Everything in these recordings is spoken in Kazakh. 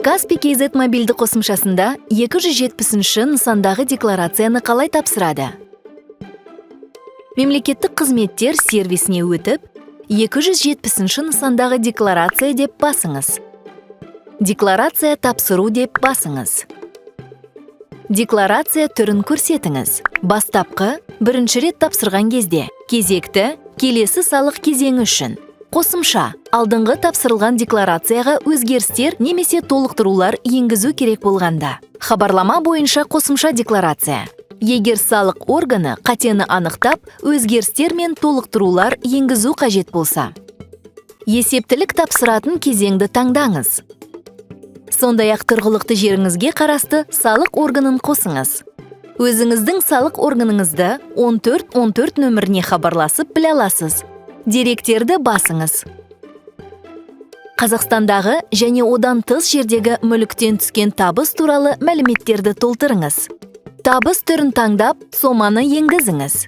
Kaspi KZ мобильді қосымшасында 270 нысандағы декларацияны қалай тапсырады? Мемлекеттік қызметтер сервисіне өтіп, 270 нысандағы декларация деп басыңыз. Декларация тапсыру деп басыңыз. Декларация түрін көрсетіңіз. Бастапқы, бірінші рет тапсырған кезде, кезекті, келесі салық кезеңі үшін. Қосымша, алдыңғы тапсырылған декларацияға өзгерістер немесе толықтырулар енгізу керек болғанда. Хабарлама бойынша қосымша декларация. Егер салық органы қатені анықтап, өзгерістер мен толықтырулар енгізу қажет болса. Есептілік тапсыратын кезеңді таңдаңыз. Сондай-ақ тұрғылықты жеріңізге қарасты салық органын қосыңыз. Өзіңіздің салық органыңызды 14 14 нөміріне хабарласып біле аласыз. Деректерді басыңыз. Қазақстандағы және одан тыс жердегі мүліктен түскен табыс туралы мәліметтерді толтырыңыз. Табыс түрін таңдап, соманы енгізіңіз.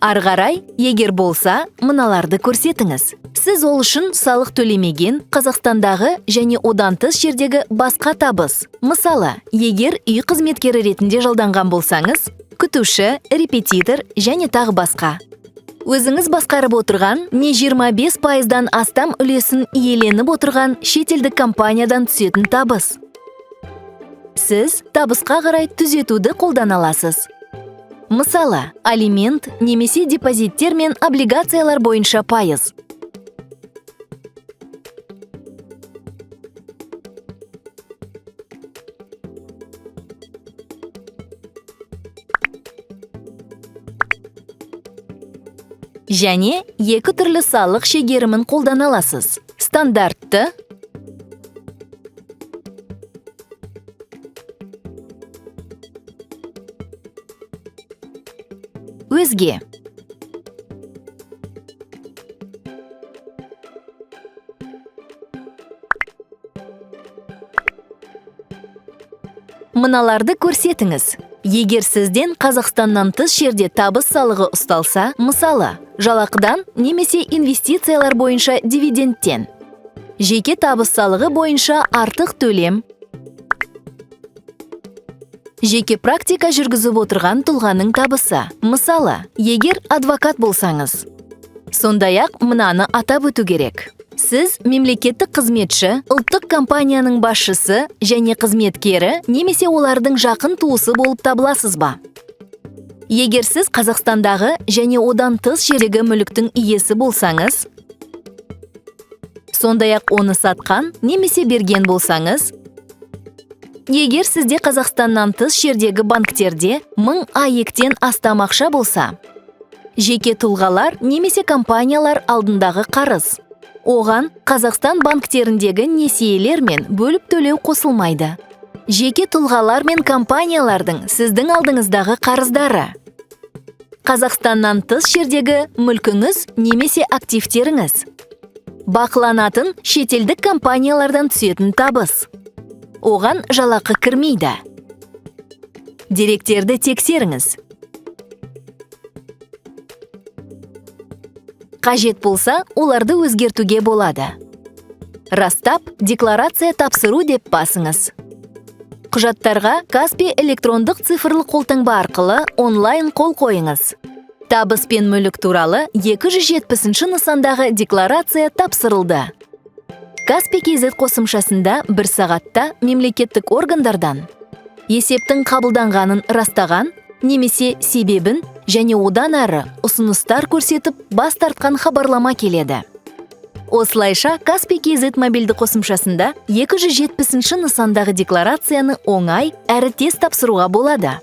Ары қарай, егер болса, мыналарды көрсетіңіз. Сіз ол үшін салық төлемеген Қазақстандағы және одан тыс жердегі басқа табыс. Мысалы, егер үй қызметкері ретінде жалданған болсаңыз, күтуші, репетитор және тағы басқа. Өзіңіз басқарып отырған не 25%-дан астам үлесін иеленіп отырған шетелдік компаниядан түсетін табыс. Сіз табысқа қарай түзетуді қолдана аласыз. Мысалы, алимент немесе депозиттер мен облигациялар бойынша пайыз. Және екі түрлі салық шегерімін қолдана аласыз. Стандартты өзге. Мыналарды көрсетіңіз. Егер сізден Қазақстаннан тыс жерде табыс салығы ұсталса, мысалы, жалақыдан немесе инвестициялар бойынша дивидендтен, жеке табыс салығы бойынша артық төлем, жеке практика жүргізіп отырған тұлғаның табысы, мысалы, егер адвокат болсаңыз. Сондай-ақ мынаны атап өту керек. Сіз мемлекеттік қызметші, ұлттық компанияның басшысы және қызметкері немесе олардың жақын туысы болып табыласыз ба? Егер сіз Қазақстандағы және одан тыс жердегі мүліктің иесі болсаңыз, сондай-ақ оны сатқан немесе берген болсаңыз, егер сізде Қазақстаннан тыс жердегі банктерде 1000 АЕК-тен астам ақша болса, жеке тұлғалар немесе компаниялар алдындағы қарыз. Оған Қазақстан банктеріндегі несиелер мен бөліп төлеу қосылмайды. Жеке тұлғалар мен компаниялардың сіздің алдыңыздағы қарыздары. Қазақстаннан тыс жердегі мүлкіңіз немесе активтеріңіз. Бақыланатын шетелдік компаниялардан түсетін табыс. Оған жалақы кірмейді. Деректерді тексеріңіз. Қажет болса, оларды өзгертуге болады. Растап, декларация тапсыру деп басыңыз. Құжаттарға Kaspi электрондық цифрлы қолтаңба арқылы онлайн қол қойыңыз. Табыс пен мүлік туралы 270 нысандағы декларация тапсырылды. Kaspi KZ қосымшасында бір сағатта мемлекеттік органдардан есептің қабылданғанын растаған немесе себебін және одан әрі ұсыныстар көрсетіп бас тартқан хабарлама келеді. Осылайша, Kaspi KZ мобильді қосымшасында 270 нысандағы декларацияны оңай әрі тез тапсыруға болады.